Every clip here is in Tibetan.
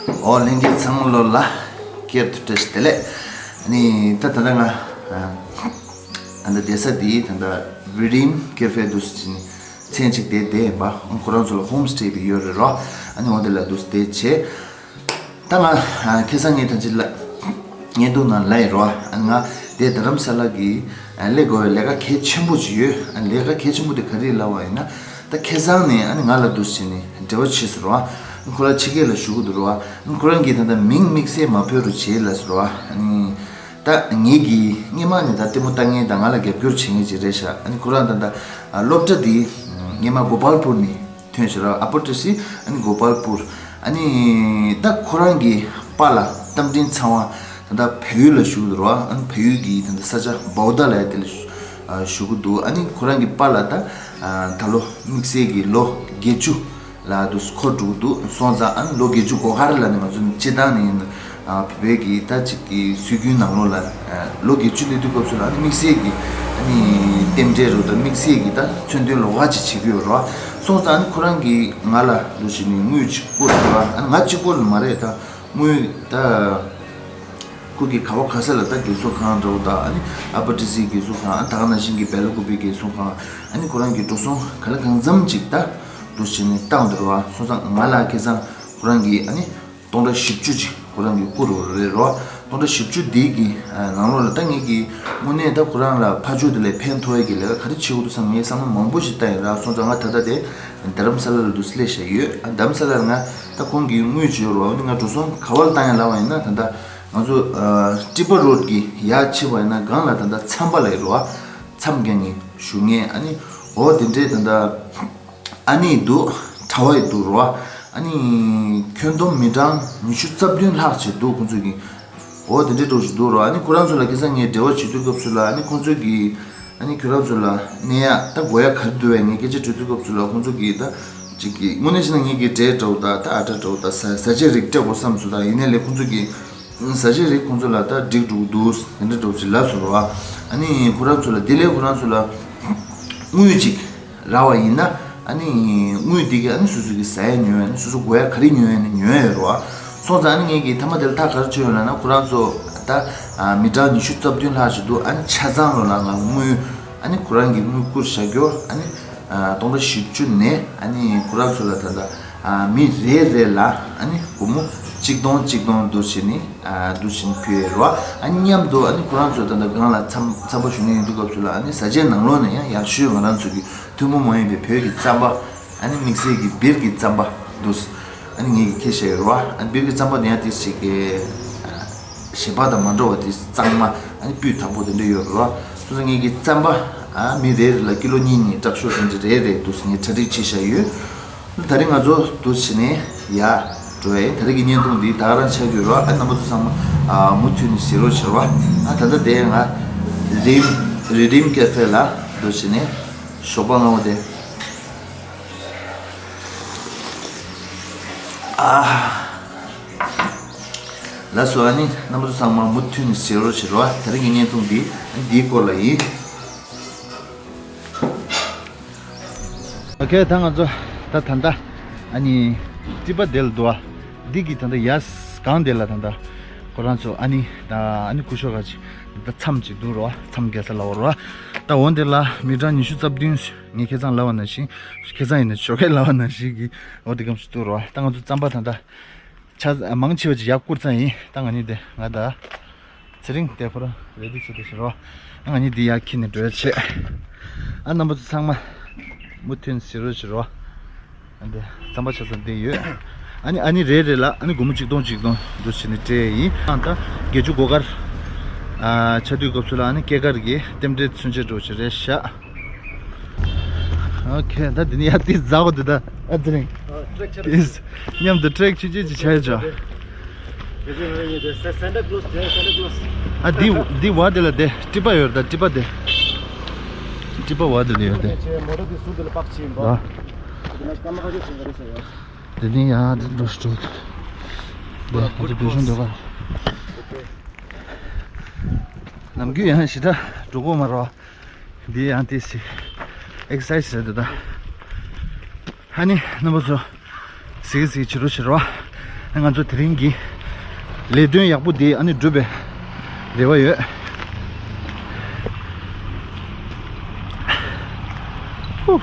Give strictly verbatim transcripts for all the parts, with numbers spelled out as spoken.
ཨོ་ལྷན་རྒྱས་ཚང་མ་ལོ་ལ་སྐྱར་དུ་བཀྲ་ཤིས་བདེ་ལེགས། ཨ་ནི་ད་ད་ལྟ་ང་ཨ་ད་བསྡད་ས་འདི་ད་ལྟ་Redeem Cafe འདུག་ཟེར་ནི་མཚན་གཅིག་དེ་བསྡད་ཡིན་པ། ཁོ་རང་ཚོ་ལ་ཧོམ་སི་ཊེ་བྱས་ཡོད་རེད་རོ། ཨ་ནི་འོ་དེ་ལ་འདུག་བསྡད་བྱས། ད་ང་ཁ་སང་ངས་ད་ཅི་ལ་བརྙན་ཐུང་ནང་ལབ་ཡིན་རོ། ཨ་ནི་ང་དེ་རྡ་རམ་ས་ལ་གི་ཨ་སླེབས་དགོས་པའི་ལས་ཀ་གལ་ཆེན་པོ་ཅིག་ཡོད། ཨ་ནི་ལས་ཀ་གལ་ཆེན་པོ་དེ་ག་རེ་ལབ་པ་ཡིན་ན། ད་ཁ་སང་ནས་ཨ་ནི་ང་ལ་འདུག་བྱས་ནས་འབྲེལ་བ་བྱས་སོང་རོ། ཨ་ནི་ཁོ་རང་ཕྱི་རྒྱལ་ལ་བཞུགས་ཀྱི་འདུག་རོ། ཨ་ནི་ཁོ་རང་གིས་ད་ལྟ་མིང་དམིགས་བསལ་མ་འབོད་རོགས་བྱེད་ལབ་སོང་རོ། ཨ་ནི་ད་ངེད་ཀྱིས་སྔོན་མ་ནས་ད་ལྟད་མོ་ལྟ་མཁན་དང་ང་ལ་རྒྱབ་སྐྱོར་བྱེད་མཁན་ཅིག་རེད་ཤག་ཨ་ནི་ཁོ་རང་ད་ལྟ་ཨ་སློབ་གྲྭ་འདི་སྔོན་མ་གོ་པལ་པུར་ནས་ཐོན་ཤག་རོ། ཨ་པ་ཊི་སི་ཨ་ནི་གོ་པལ་པུར། ཨ་ནི་ད་ཁོ་རང་གི་པཱ་ལགས་རྟ་མགྲིན་ཚེ་དབང་ད་ལྟ་བལ་ཡུལ་ལ་བཞུགས་འདུག་རོ། ཨ་ནི་བལ་ཡུལ་གྱི་ད་ལྟ་ས་ཆ་བའོ་ད་ལབ་ཡ་དེ་ལ་བཞུགས་ཀྱི་འདུག་ཨ་ནི་ཁོ་རང་གི་པཱ་ལགས་ད་ད་ལོ་དམིགས་བསལ་གྱི་ལོ་བརྒྱད་ཅུ་ལ་འདུག་འཁོར་འགྲོ་གི་འདུག་སོང་ཙང་ཨ་ནི་ལོ་བརྒྱད་ཅུ་འགོ་ཁ་རེད་ལབ་ནས་ང་ཚོ་སྤྱིར་བཏང་ནས་ཡིན་ན། ཨ་བོད་པའི་གི་ད་ཅིག་གི་སྲོལ་རྒྱུན་ནང་ལོགས་ལ་ཨ་ལོ་བརྒྱད་ཅུ་སླེབས་དུས་སྐབས་སུ་ལ་ཨ་ནི་དམིགས་བསལ་གྱི་ཨ་ནི་རྟེན་འབྲེལ་རོ། ད་དམིགས་བསལ་གྱི་ད་མཚོན་དོན་ལོགས་ཀ་ཅིག་བྱེད་ཀྱི་ཡོད་རོ། སོང་ཙང་ཨ་ནི་ཁོ་རང་གིས་ང་ལ་འདུག་བྱས་ནས་དངུལ་ཅིག་བསྐུར་རོ། ཨ་ནི་ང་གཅིག་པོ་ལ་མ་རེད། ད་དངུལ་ད་ཁོ་གིས་ག་བ་ག་ས་ལ་ད་རྒན་གསོ་ཁང་འདྲ་བོ་དང་། ཨ་ནི་ཨ་པ་ཊི་སི་རྒན་གསོ་ཁང་། ཨ་ད་ག་ནང་བཞིན་གྱི་སྦེ་ལ་ཀུ་པེ་རྒན་གསོ་ཁང་། ཨ་ནི་ཁོ་རང་གིས་འགྲོ་སོང་ག་ལ་གང་འཚམ་ཅིག་ད་འདུག་བྱས་ནས་བཏང་འདུག་རོ། སོང་ཙང་ང་ལ་ཁ་སང་ཁོ་རང་གིས་ཨ་ནི་སྟོང་ཕྲག་བཞི་བཅུ་ཅིག་ཁོ་རང་གིས་བསྐུར་བ་རེད་རོ། སྟོང་ཕྲག་བཞི་བཅུ་འདི་གི་ནང་ལོགས་ལ་ད་ངེད་ཀྱིས་དངོས་གནས་ད་ཁོ་རང་ལ་ཕར་ཕྱོགས་དེ་ལས་ཕན་ཐོགས་ཡས་ཀྱི་ལས་ཀ་ག་རེ་བྱེད་དགོས་འདུག་བསམ། ངས་བསམ་བློ་མང་པོ་ཞིག་བཏང་ཡིན་ར། སོང་ཙང་ང་ད་ལྟ་དེ་རྡ་རམ་ས་ལ་ལ་འདུག་སླེབས་བཞག་ཡོད། རྡ་རམ་ས་ལ་ལ་ང་ད་ཁོང་གིས་དངུལ་བྱེད་རོགས། ཨ་ནི་ང་འགྲོ་སོང་ག་བ་ལ་བཏང་ཡ་ལབ་པ་ཡིན་ན། ད་ལྟ་ང་ཚོ་ཊི་པ་རོཌ་གི་ཡར་ཕྱིན་པ་ཡིན་ན་སྒང་ལ་ད་ལྟ་མཚམས་པ་ལ་ཡོད་རོ། མཚམས་བརྒྱབ་ནས་བཞུགས་མཁན། ཨ་ནི་འོ་དེ་འདྲས་ད་ལྟ་ཨ་ནི་འདུག་གྲྭ་པ་ཡི་འདུག་རོ། ཨ་ནི་ཁྱོན་བསྡོམས་མི་གྲངས་ཉི་ཤུ་རྩ་བདུན་ལྷག་ཅིག་འདུག་ཁོང་ཚོ་གི། འོ་དེ་འདྲའི་འགྲོ་བཞིན་འདུག་རོ། ཨ་ནི་ཁོ་རང་ཚོ་ལ་ཁ་སང་ངས་འབྲེལ་བ་བྱེད་དུས་སྐབས་སུ་ལ། ཨ་ནི་ཁོང་ཚོ་གི་ཨ་ནི་ཁྱོད་རང་ཚོ་ལ་གནས་ཡག་ད་དགོས་ཡག་ག་རེ་འདུག་བས་ངས་སྐད་ཆ་དྲིས་དུས་སྐབས་སུ་ལ་ཁོང་ཚོ་གིས་ད་ཅིག་གི་དངོས་གནས་བྱས་ན་ངེད་ཀྱི་འབྲས་འདྲ་བོ་དང་ད་ཨ་ཊ་འདྲ་བོ་དང་ཟ་ཟ་བྱེད་རིགས་སྤྲད་དགོས་བསམ་སོང་། ད་ཡིན་ནའི་ལས་ཁོང་ཚོ་གིས་ཟ་བྱེད་རིགས་ཁོང་ཚོ་ལ་ད་འགྲིག་འགྲོ་གི་འདུག་དེ་འདྲ་འདྲ་བོ་ཅིག་ལབ་སོང་རོ། ཨ་ནི་ཁོ་རང་ཚོ་ལ་དེ་ལས་ཁོ་རང་ཚོ་ལ་དངུལ་ཅིག་རག་པ་ཡིན་ན། ཨ་ནི་དངུལ་འདི་གིས་ཨ་ནི་སོ་སོ་གི་ཟ་ཡ་ཉོ་ཡ་ནི། སོ་སོ་དགོས་ཡ་ག་རེ་ཉོ་ཡ་ནི་ཉོ་ཡ་ཡོད་རོ། སོང་ཙང་ཨ་ནི་ངེད་ཀྱིས་མཐའ་མ་དེ་ལ་ཐག་ག་རེ་ཆོད་ཡོད་ལབ་ན། ཁོ་རང་ཚོ་ད་ཨ་མི་གྲངས་ཉི་ཤུ་རྩ་བདུན་ལྷག་ཅིག་འདུག་ཨ་ནི་ཆ་ཚང་ལོ་ལ་ང་དངུལ་ཨ་ནི་ཁོ་རང་གིས་དངུལ་བསྐུར་བཞག་རྒྱུ་ཨ་ནི་ཨ་སྟོང་ཕྲག་བཞི་བཅུ་ནས་ཨ་ནི་ཁོ་རང་ཚོ་ལ་ད་ལྟ་ཨ་མི་རེ་རེ་ལ་ཨ་ནི་སྒོར་མོ་གཅིག་སྟོང་གཅིག་སྟོང་འདུག་བྱས་ནི་ཨ་འདུག་བྱས་ནི་ཕུལ་ཡོད་རོ། ཨ་ནི་མཉམ་དུ་ཨ་ནི་ཁོ་རང་ཚོ་ད་ལྟ་སྒང་ལ་མཚམས་མཚམས་པ་བཞུགས་མཁན་ཡིན་དུས་སྐབས་སུ་ལ། ཨ་ནི་ཟ་བྱེད་ནང་ལོགས་ནས་ཡང་ཡག་ཤོས་ང་རང་ཚོ་གི་ཐུན་མོང་མ་ཡིན་པའི་བོད་ཀྱི་རྩམ་པ། ཨ་ནི་དམིགས་བསལ་གྱི་སྦིར་གྱི་རྩམ་པ་འདུག་ཨ་ནི་ངེད་ཀྱིས་འཁྱེར་བཞག་ཡོད་རེད་བ། ཨ་ནི་སྦིར་གྱི་རྩམ་པ་དེ་ཡང་ཏོག་ཙམ་ཅིག་གི་ཨ་གཞན་པ་དང་མ་འདྲ་བ་དེ་གཙང་མ། ཨ་ནི་སྤུས་དག་པོ་དེ་འདྲ་ཡོད་རེད་བ། སོང་ཙང་ངེད་ཀྱིས་རྩམ་པ་ཨ་མི་རེ་རེ་ལ་ཀི་ལོ་གཉིས་གཉིས་སྐྲག་ཤོས་དེ་འདྲ་རེ་རེ་འདུག་ངས་གྲ་སྒྲིག་བྱས་བཞག་ཡོད། ད་རེས་ང་ཚོ་འདུག་བྱས་ནས་ཡར་འགྲོ་ཡ་ཡིན། ད་རེས་ཀྱི་བརྙན་ཐུང་འདི་ད་ག་རང་ཆགས་ཀྱི་ཡོད་རེད་བ། ཨ་རྣམ་པ་ཚོ་ཚང་མ་ཨ་མུ་མཐུད་ནས་གཟིགས་རོགས་བྱེད་རོགས། ཨ་ད་ལྟ་དེ་ང་རིམ་རི་ཌིམ་ཀེ་ཧྥེ་ལ་འདུག་བྱས་ནས་ཞོགས་པ་སྔ་པོ་དེ། ཨ། ལགས་སོ། ཨ་ནི་རྣམ་པ་ཚོ་ཚང་མ་མུ་མཐུད་ནས་གཟིགས་རོགས་བྱེད་རོགས། ད་རེས་ཀྱི་བརྙན་ཐུང་འདི་འདིའི་སྐོར་ལ་ཡིན། ཨོ་ཁེ། ད་ང་ཚོ་ད་ད་ལྟ་ཨ་ནི་ཊི་པ་དེ་ལ་འདུག་ཨ། འདི་གི་ད་ལྟ་ཡ་སྒང་དེ་ལ་ད་ལྟ་ཁོ་རང་ཚོ་ཨ་ནི་ད་ཨ་ནི་སྐུ་ཞབས་ཁ་ཅིག་ད་མཚམས་ཅིག་འདུག་རོ། མཚམས་རྒྱག་ས་ལབ་པ་རོ། ད་འོ་འདི་ལ་མི་གྲངས་ཉི་ཤུ་རྩ་བདུན། ངས་ཁ་སང་ལབ་པ་ནང་བཞིན། ཁ་སང་ཡིན་ན་ཞོགས་ཀས་ལབ་པ་ནང་བཞིན་གྱི་འོ་འདི་གམ་ཞིག་འདུག་རོ། ད་ང་ཚོ་རྩམ་པ་ད་ལྟ་ཆ་མང་ཆེ་བ་ཅིག་ཡར་བསྐུར་ཚར་ཡིན། ད་ང་གཉིས་དེ་ང་ད་ཚེ་རིང་དེ་ཁོ་རང་རེ་ཌི་བྱེད་དེ་ཞིག་རོ། ང་གཉིས་འདི་ཡར་འཁྱེར་ནས་འགྲོ་ཡ་བྱེད། ཨ་རྣམ་པ་ཚོ་ཚང་མ་མུ་མཐུད་ནས་གཟིགས་རོགས་བྱེད་རོ། ཨ་འདི་རྩམ་པ་ཆ་ཚང་འདི་ཡོད། ཨ་ནི་ཨ་ནི་རེ་རེ་ལ་ཨ་ནི་སྒོར་མོ་གཅིག་སྟོང་གཅིག་སྟོང་འདུག་བྱས་ནས་སྤྲད་ཡིན། ཨ་ད་བརྒྱད་ཅུ་སྒོ་ཁར་ཨ་ཆ་དུས་སྐབས་སུ་ལ་ཨ་ནི་སྐྱེས་སྐར་གྱི་རྟེན་འབྲེལ་ཚུན་ཆད་འགྲོ་བྱེད་རེད་ཤག་ཨོ་ཁེ། ད་འདི་ནི་ཡ་ཏི་ཛའོ་འདི་ད་ཨ་ཙི་རིང་། ཨ་ཊེག་ཆ་རེད། ཏིས་མཉམ་དུ་ཊེག་ཆུ་ཆུ་ཅི་ཆ་ཡ་ཅོ། དེ་ཚོ་ང་ཡིན་དེ་སེ་སན་ཊ་ཀློ་སི་དེ་སན་ཊ་ཀློ་སི། ཨ་འདི་འདི་བ་དེ་ལ་དེ་ཊི་པ་ཡོད་རེད། ད་ཊི་པ་དེ་ཊི་པ་བ་དེ་ལ་ཡོད་དེ། ཆེ་མོ་ཊ་དེ་ཟུར་དེ་ལ་པག་ཆེ་ཡིན་པ། ཨ་དེ་ན་སྐར་མ་ཁ་ཤས་ཟིན་ག་རེ་ཟེར་ཡ། དེ་ནི་ཡ་དེ་འགྲོ་ཤི་འགྲོ། དེ་ང་ཚོ་བོད་གཞུང་འདོད་པ། ནམ་རྒྱུན་ཡང་ཞེ་དྲག་འགྲོ་གི་མ་རེད་བ། འདི་ཡང་ཏིས་ཅིག་ཨེག་སར་སའི་ཛི་རེད་འདུག་ད། ཨ་ནི་རྣམ་པ་ཚོ་གཟིགས་གཟིགས་བྱེད་རོགས་བྱེད་རོགས། ང་ཚོ་དེ་རིང་གི་ལས་དོན་ཡག་པོ་འདི་ཨ་ནི་འགྲུབ་པའི་རེ་བ་ཡོད། ཧུ།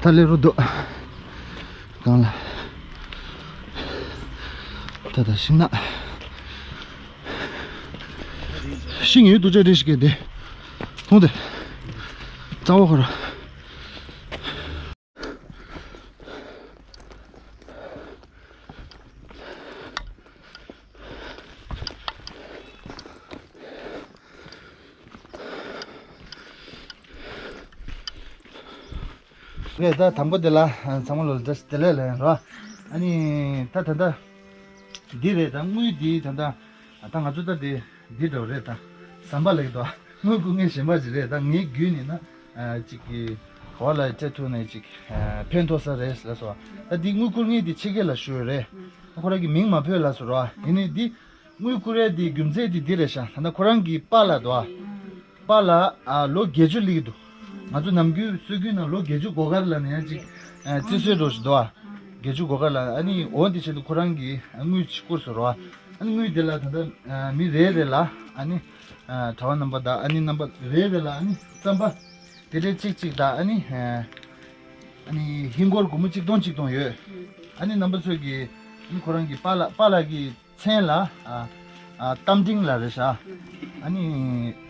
ད་ལས་རུ་འདུག་གང་ལ། ད་ད་ཤིང་ནགས། ཤིང་ཡོད་དུ་ཅག་རེ་ཞིག་གི་དེ། མཐོང་དེ། གཙང་བོ་ཁོ་ར། རེད་ད། དང་པོ་དེ་ལ་ཚང་མ་ལོ་བཀྲ་ཤིས་བདེ་ལེགས་ལབ་ཡིན་རོ། ཨ་ནི་ད་ད་ད་འདི་རེད་ད། དངུལ་འདི་ད་ད། ད་ང་ཚོ་ད་དེ་འདི་འདྲ་རེད་ད། ཟམ་པ་ལེགས་དོ། དངུལ་བསྐུར་མཁན་གཞན་པ་ཅིག་རེད་ད། ངའི་རྒྱུད་ནས་ན་ཅིག་གི་ག་བ་ལ་སྤྲད་ཐུབ་ནས་ཅིག་ཕན་ཐོགས་ས་རེད་ལ་སོ། ད་འདི་དངུལ་བསྐུར་མཁན་འདི་ཕྱི་རྒྱལ་ལ་བཞུགས་རེད། ཁོ་རང་གི་མིང་མ་འབོད་ལ་སོ་རོ། ཡིན་ནའི་འདི་དངུལ་བསྐུར་རེད། འདི་རྒྱུ་མཚན་འདི་འདི་རེད་ཤག་ད་ལྟ་ཁོ་རང་གི་པཱ་ལགས་དོ། པཱ་ལགས་ཨ་ལོ་བརྒྱད་ཅུ་སླེབས་ཀྱི་འདུག་ང་ཚོ་ནམ་རྒྱུན་སྲོལ་རྒྱུན་ནང་ལོ་བརྒྱད་ཅུ་འགོ་ཁར་ལ་ནས་ཡང་ཅིག་ཨ་རྩི་སྲོལ་འགྲོ་བཞིན་འདུག་ཨ། བརྒྱད་ཅུ་འགོ་ཁར་ལ་ཨ་ནི་འོ་འདི་ཆེད་དུ་ཁོ་རང་གིས་དངུལ་ཅིག་བསྐུར་སོང་རོ། ཨ་ནི་དངུལ་དེ་ལ་ད་ལྟ་ཨ་མི་རེ་རེ་ལ་ཨ་ནི་ཨ་གྲྭ་པ་རྣམ་པ་དང་ཨ་ནི་རྣམ་པ་རེ་རེ་ལ་ཨ་ནི་རྩམ་པ་དེ་འདྲའི་གཅིག་གཅིག་དང་ཨ་ནི་ཨ་ཨ་ནི་ཧིན་སྒོར་སྒོར་མོ་གཅིག་སྟོང་གཅིག་སྟོང་ཡོད། ཨ་ནི་རྣམ་པ་ཚོས་ཀྱིས་ཨ་ནི་ཁོ་རང་གི་པཱ་ལགས་པཱ་ལགས་ཀྱི་མཚན་ལ་ཨ་ཨ་རྟ་མགྲིན་ལགས་རེད་ཤག་ཨ་ནི་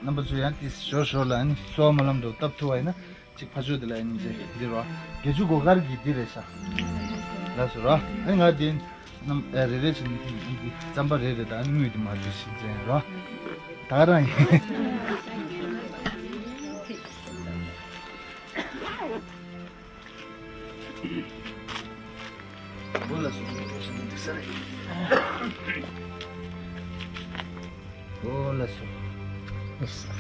རྣམ་པ་ཚོས་ཡང་དེ་ཞོར་ཞོར་ལ་ཨ་ནི་གསོལ་བ་སྨོན་ལམ་འདྲ་བཏབ་ཐུབ་པ་ཡིན་ན་ཅིག་ཕར་ཕྱོགས་དེ་ལ་ཨ་ནི་ཅིག་འདི་རོ། བརྒྱད་ཅུ་སྒོ་ཁར་གྱི་འདི་རེད་ཤག་ལགས་སོ་རོ། ཨ་ནི་ང་དེ་རྣམ་ཨ་རེ་རེ་བྱས་ནས་འདི་རྩམ་པ་རེ་རེ་དང་ཨ་ནི་དངུལ་དེ་མར་དེ་ཞིག་ཅན་རོ། ད་ག་རང་ཡིན། འོ་ལགས་སོ། འདུག་ས་རེད། འོ་ལགས་སོ། འོ་ལགས་སོ།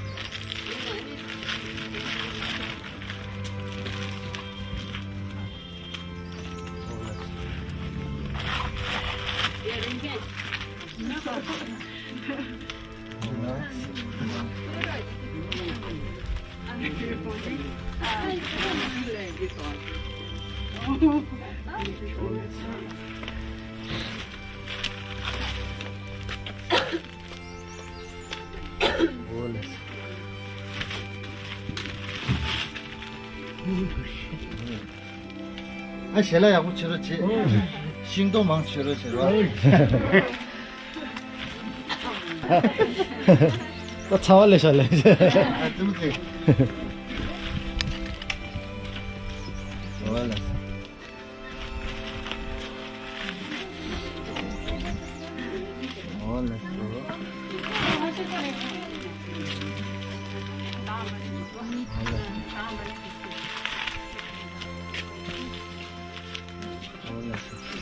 ཨ་ཞལ་ལག་ཡག་པོ་བྱེད་རོགས་བྱེད། ཤིང་ཏོག་མང་བྱེད་རོགས་བྱེད་རོགས། ད་ཚ་བ་ལས་ཤ་ལས། ཨ་ཙི་མོ་ཙི། འོ་ལགས། འོ་ལགས་སོ། འོ་ལགས། འོ་ལགས་སོ།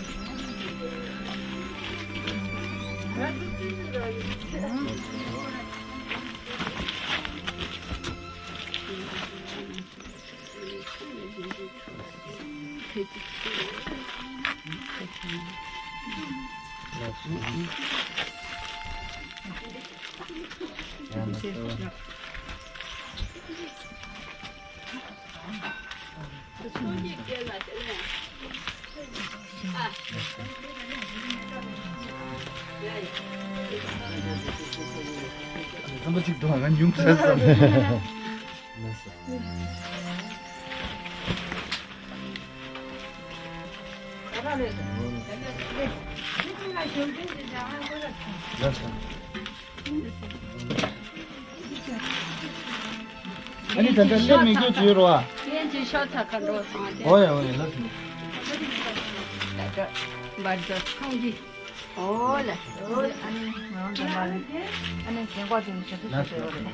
རྩམ་པ་གཅིག་འདུག་ང་ཉུང་ཙམ་བསམ། ཨ་ནི་ད་ལྟ་སླེབས་མི་དགོས་བྱོས་རོགས་ཨ། ཡན་གྱི་ཤོག་ཚ་ཁ་འགྲོ་སོང་ཨ། ཨོ་ཡ་ཨོ་ཡ་ལགས་སོ། འབར་འཇོག་ཁོང་གི། ཨོ་ལ། ཨོ་ལ་ཨ་ནི་ང་རང་འདྲ་མ་རེད། ཨ་ནི་ཞེན་ཁོག་ཅན་གྱི་ཞབས་ཕྱི་ཞུ་བ་རེད།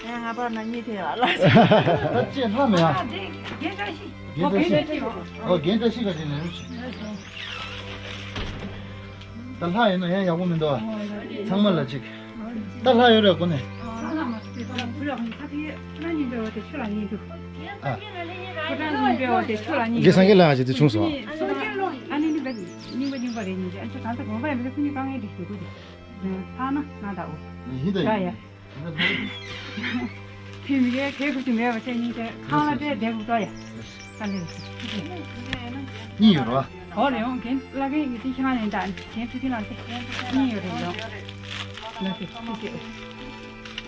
ཨེ་ང་པར་ན་གཉིས་དེ་ཡ་ལ། ད་ཅེས་ལྷ་མེད་ཨ། རྒན་བཀྲ་ཤིས། རྒན་བཀྲ་ཤིས། ཨོ་རྒན་བཀྲ་ཤིས་ག་ཅེས་ལེན་རོགས་བྱེད། ད་ལྷ་ཡིན་ན་ཡང་ཡག་པོ་མི་འདུག་ཨ། ཚང་མ་ལ་གཅིག་ད་ལྷ་ཡོད་རེད་གོ་ནས། ཨ། ཁོ་རང་གཉིས་པའི་འོག་དེ་ཁྱོད་ལ་གཉིས་འདུག་ཁོ་རང་གཉིས་པའི་འོག་དེ་ཁྱོད་ལ་གཉིས་འདུག་དགེ་སངས་རྒྱས་ལགས་ང་ཅིག་དེ་བྱུང་སོང་། ཨ་ནི་ནི་བ་རྙིང་པ་རྙིང་པ་རེད་གཉིས་ཀྱི་ཨ་ཅག་གང་ལྟར་དགོངས་པ་ཡིན་པ་ཁོ་གཉིས་དཀའ་ངལ་འདི་ཞུ་དགོས་དེ། ལྷག་ན་ང་དང་འོ། ཡིན་ད་ཡ་ཡིན། ཡ། ཕི་མི་གའི་གའི་ཁུ་ཅི་མེད་པ་ཆེ་གཉིས་ཆེ་ཁང་ལ་བལྟས་བསྡད་དགོས་ཏོ་ཡ། ཨ་ལེ། གཉིས་ཡོད་རོ། འོ་ལེ་འོང་གིན་བླ་རྒན་གྱི་དེ་ཁྱེད་རང་ཡིན་ད་གན་ཚུལ་ཁྲིམས་ལ་བལྟས་གཉིས་ཡོད་རེད་ཡོང་། ལ་སི་ཁུ་ཅི།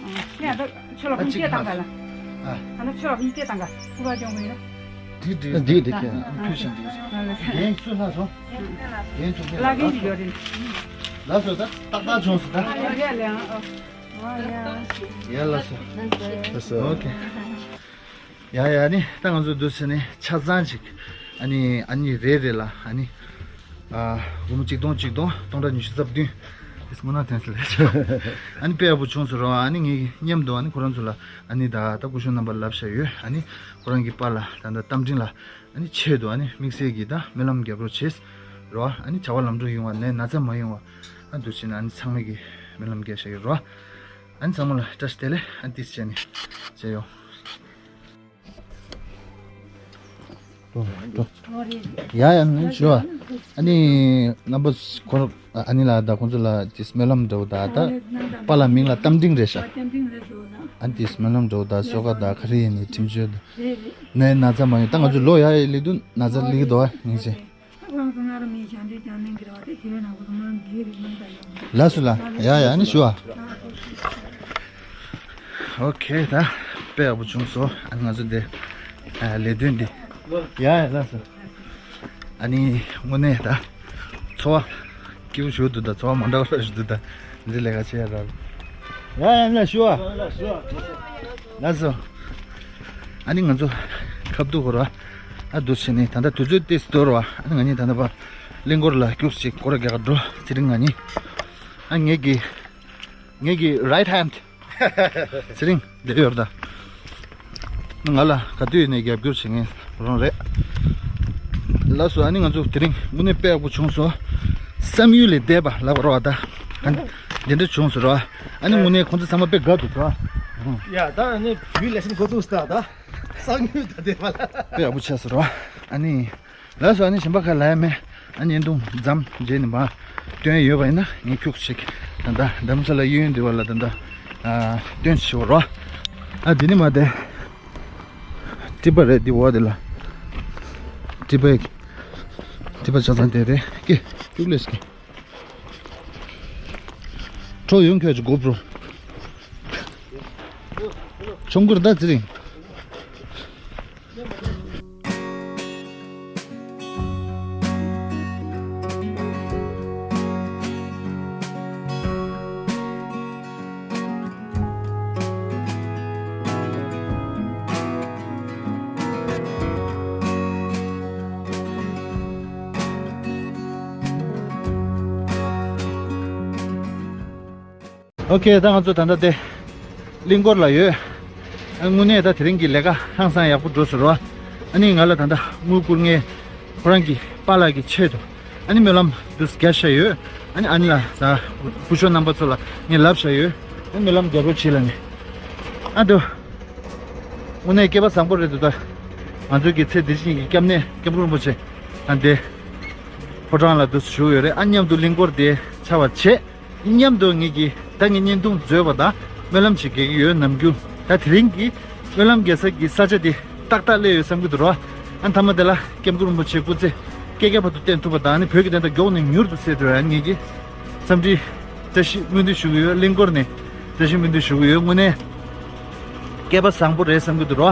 ཨ་ནི་ད་ཆོ་ལ་ཁུ་ཅི་བཏང་ག་ལ། ཨ་ནི་ཆོ་ལ་ཁུ་ཅི་བཏང་ག་ཁུ་བ་ཅོང་གི་ཡོད། འདི་འདི་འདི་འདི་ཁྱེད་ཁུ་ཞིག་འདི། ཨ་ལེ། རྒན་སུ་ལ་སོང་། རྒན་ཚོ་ཁྱེད་བླ་རྒན་གྱི་ཡོད་རེད། ལ་སོ་ད་ཏག་ཏག་བྱུང་སོ་ད། ཨ་ཡ་ལེ་ཨང་། ཡ་ལ་སོ། ལ་སོ། ཨོ་ཁེ། ཡ་ཡ་ནི་ད་ང་ཚོ་འདུག་ཟེར་ནས་ཆ་ཚང་ཅིག་ཨ་ནི་ཨ་ནི་རེ་རེ་ལ་ཨ་ནི་ཨ་སྒོར་མོ་གཅིག་སྟོང་གཅིག་སྟོང་སྟོང་ཕྲག་ཉི་ཤུ་རྩ་བདུན་དེ་སྔོན་ན་ཐོན་ཟེར་ལས་ཆོག་ཨ་ནི་དཔེ་ཡག་པོ་བྱུང་སོང་རོ། ཨ་ནི་ངས་མཉམ་དུ་ཨ་ནི་ཁོ་རང་ཚོ་ལ་ཨ་ནི་ད་ད་སྐུ་ཞབས་རྣམ་པ་ལབ་བྱ་ཡོད། ཨ་ནི་ཁོ་རང་གི་པཱ་ལགས་ད་ད་རྟ་མགྲིན་ལགས་ཨ་ནི་ཆེད་དུ་ཨ་ནི་དམིགས་བསལ་གྱི་ད་སྨོན་ལམ་རྒྱབ་རོགས་བྱེད་རོ། ཨ་ནི་བྱ་བ་ལམ་འགྲོ་ཡོང་བ་ནས་ན་ཚ་མ་ཡོང་བ། ཨ་འདུག་བྱས་ན་ཨ་ནི་ཚང་མས་ཀྱི་སྨོན་ལམ་རྒྱག་བཞག་གི་རོ། ཨ་ནི་ཚང་མ་ལ་བཀྲ་ཤིས་བདེ་ལེགས། ཨ་ནི་ཏིས་བྱས་ནས་བྱས་ཡོང་། ཡ་ཡ་ནི་ཞུ་བ། ཨ་ནི་རྣམ་པ་ཁོ་ཨ་ནི་ལ་ད་ཁོང་ཚོ་ལ་ཏིས་སྨོན་ལམ་འདྲ་བོ་ད་ད་པཱ་ལགས་མིང་ལ་རྟ་མགྲིན་རེད་ཤག་ཨ་ནི་ཏིས་སྨོན་ལམ་འདྲ་བོ་ད་གསོལ་ཁ་ད་ག་རེ་ཡིན་ནི་ཁྲིམས་གཅོད་ད་ནས་ན་ཚ་མ་ཡོང་ད་ང་ཚོ་ལོ་ཡ་ཡི་ལི་དུ་ན་ཚ་ལི་གི་དོ་ཨ་ངེས་ཅན། ལགས་སོ་ལགས། ཡ་ཡ་ནི་ཞུ་བ། ཨོ་ཁེ། ད་དཔེ་ཡག་པོ་བྱུང་སོང་། ཨ་ནི་ང་ཚོ་འདི་ལས་དོན་འདི། ཡ་ཡ་ལགས་སོ། ཨ་ནི་དངོས་གནས་ད་འཚོ་བ་སྐྱིད་པོ་ཞིག་འདུག་ད་འཚོ་བ་མ་འདྲ་བ་ཞིག་འདུག་ད་འདི་ལས་ཀ་བྱེད་ཡ་ར། ཡ་ཡ་ལགས་ཞུ་བ། ལགས་སོ། ཨ་ནི་ང་ཚོ་ཁ་བསྡུ་གོ་ར། ཨ་འདུག་བྱས་ནས་ད་ལྟ་དུས་ཚོད་ཏོག་ཙམ་འདུག་ར། ཨ་ནི་ང་གཉིས་ད་ལྟ་བ་གླིང་སྐོར་ལ་རྒྱུགས་ཤིག་སྐོར་ར་རྒྱག་ག་འགྲོ། ཚེ་རིང་ང་གཉིས། ཨ་ངེད་ཀྱི་ངེད་ཀྱི་right hand ཚེ་རིང་འདིར་ཡོད་ར་ད། ང་ལ་ག་དུས་ནས་རྒྱབ་སྐྱོར་བྱེད་མཁན་རང་རེད། ལགས་སོ། ཨ་ནི་ང་ཚོ་དེ་རིང་དངོས་གནས་དཔེ་ཡག་པོ་བྱུང་སོང་། བསམ་ཡུལ་ལས་འདས་པ་ལབ་རོགས་ད། ཨ་ནི་འདི་འདྲ་བྱུང་སོང་ར། ཨ་ནི་དངོས་གནས་ཁོང་ཚོ་ཚང་མ་དཔེ་དགའ་འདུག་ར། ཡ་ད་ཨ་ནི་བུའི་ལེ་ཤན་འགོ་བཙུགས་སོང་ད། བསམ་ཡུལ་ད་འདས་པ་ལ། དཔེ་ཡག་པོ་བྱས་སོང་ར། ཨ་ནི། ལགས་སོ། ཨ་ནི་གཞན་པ་ཁ་ལ་ཡ་མེད། ཨ་ནི་བརྙན་ཐུང་མཚམས་བརྗེས་ནས་མར་སྟོན་ཡོད་པ་ཡིན་ན་ངས་ཁྱུག་ཅིག་ད་ལྟ་རྡ་རམ་ས་ལ་གཡས་གཡོན་འདི་བ་ལ་ད་ལྟ་ཨ་སྟོན་ཞུ་རོགས། ཨ་འདི་ནི་མ་དེ་ཊི་པ་རེད། འདི་འོག་དེ་ལ་ཊི་པ་ཊི་པ་ཆ་ཚང་དེ་རེད། ཀྱེ་ཁྱུག་ལས་ཀྱེ། ཁྲོ་ཡོང་ཁྱོད་ཀྱི་གོ་པྲོ། ཆོང་གུར་ད་ཚེ་རིང་། ཨོ་ཁེ། ད་ང་ཚོ་ད་ལྟ་དེ་གླིང་སྐོར་ལ་ཡོད། ཨ་དངོས་གནས་ད་དེ་རིང་གི་ལས་ཀ་ཧང་སང་ཡག་པོ་འགྲོ་སོང་རོ། ཨ་ནི་ང་ལ་ད་ལྟ་དངུལ་བསྐུར་མཁན་ཁོ་རང་གི་པཱ་ལགས་ཀྱི་ཆེད་དུ་ཨ་ནི་སྨོན་ལམ་འདུག་རྒྱག་བཞག་ཡོད། ཨ་ནི་ཨ་ནི་ལ་ད་སྐུ་ཞབས་རྣམ་པ་ཚོ་ལ་ངས་ལབ་བཞག་ཡོད། ཨ་ནི་སྨོན་ལམ་རྒྱབ་རོགས་བྱེད་ལབ་ནས། ཨ་དོ། དངོས་གནས་སྐལ་པ་བཟང་པོ་རེད་འདུག་ད་ང་ཚོའི་གི་ཚེ་འདི་ཕྱི་གཉིས་ཀྱི་སྐྱབས་གནས་སྐྱབས་མགོན་རིན་པོ་ཆེ་ད་འདི་ཕོ་བྲང་ལ་འདུག་བཞུགས་ཡོད་རེད། ཨ་མཉམ་དུ་གླིང་སྐོར་དེ་ཆགས་པ་བྱེད། མཉམ་དུ་ངེད་ཀྱིས་ད་ངས་བརྙན་ཐུང་བཟོས་པ་དང་སྨོན་ལམ་བྱེད་དགོས་ཀྱི་ཡོད། ནམ་རྒྱུན་ད་དེ་རིང་གི་སྨོན་ལམ་རྒྱག་ས་གི་ས་ཆ་དེ་ཏག་ཏག་སླེབས་ཡོད་བསམ་གྱི་འདུག་རོ། ཨ་མཐའ་མ་དེ་ལ་སྐྱབས་མགོན་རིན་པོ་ཆེ་སྐུ་ཚེ་བསྐལ་བརྒྱ་བར་དུ་བརྟན་ཐུབ་པ་དང་ཨ་ནི་བོད་ཀྱི་བདེན་མཐའ་མགྱོགས་ནས་མྱུར་དུ་གསལ་ཐུབ་ཡ་ངེད་ཀྱིས་འཚམས་འདྲི་བཀྲ་ཤིས་སྨོན་འདུན་ཞུ་གི་ཡོད། གླིང་སྐོར་ནས་བཀྲ་ཤིས་སྨོན་འདུན་ཞུ་གི་ཡོད། དངོས་གནས་སྐལ་པ་བཟང་པོ་རེད་བསམ་གྱི་འདུག་རོ།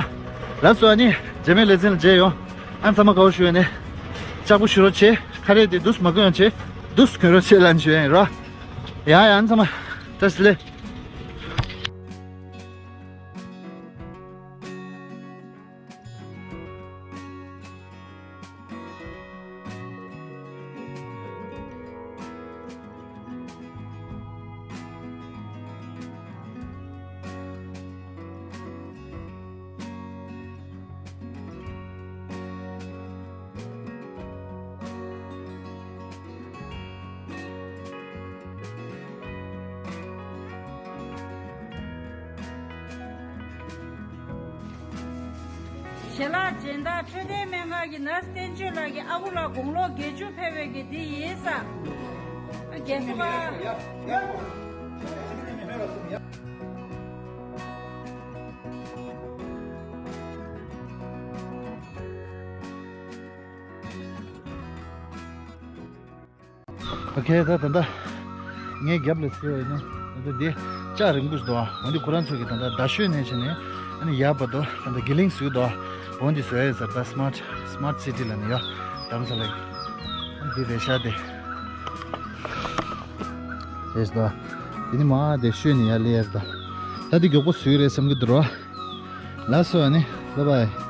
ལགས་སོ། ཨ་ནི་རྗེས་མའི་ལེ་ཚན་ལ་མཇལ་ཡོང་། ཨ་ཚང་མ་དགའ་བོ་ཞུ་ཡོད་ནས་ལྕགས་པོ་ཞུ་རོགས་བྱེད། ཁ་རས་དེ་འདུག་མ་གོན་ཡོང་བྱེད། འདུག་གོན་རོགས་བྱེད་ལབ་ཞུ་ཡ་ཡིན་རོ། ཡ་ཡ། ཨ་ཚང་མ་བཀྲ་ཤིས་བདེ་ལེགས། ཞལ་ལག་སྦྱིན་བདག་འཕྲོད་བསྟེན་སྨན་ཁང་གི་ནར་སི་བསྟན་ཆོས་ལགས་ཀྱི་ཨ་ཁུ་ལགས་དགུང་ལོ་བརྒྱད་ཅུ་ཕེབས་པའི་གི་འདི་ཡིན་ས། རྒན་གསུམ་པ། ཨོ་ཁེ། ད་ད་ད་ངའི་རྒྱབ་ལ་སེ་ཡོད་ནི་ད་ད་འདི་ལྕགས་རིང་པོ་ཞིག་འདུག་ཨ་འདི་ཁོ་རང་ཚོ་གི་ད་ད་རྡ་ཤོད་ནས་བྱས་ནས་ཨ་ནི་ཡར་བར་དུ་ད་ད་གི་ལིང་བཟོས་འདུག་འོ་འདི་བཟོས་ཡོད་ཟེར། ད་སི་མཱར་ཊི་སི་མཱར་ཊི་སི་ཊི་ལ་ནི་ཡོད་དམ་ས་ལ་འདི་རེད་ཤག་དེ་རེད་འདུག་དེ་ནི་མ་དེ་ཤོད་ནས་ཡར་སླེབས་ཡ་ད། ད་འདི་མགྱོགས་པོ་བཟོས་རེད་བསམ་གི་འདུག་རོ། ལགས་སོ། ཨ་ནི་བཱའི་བཱའི།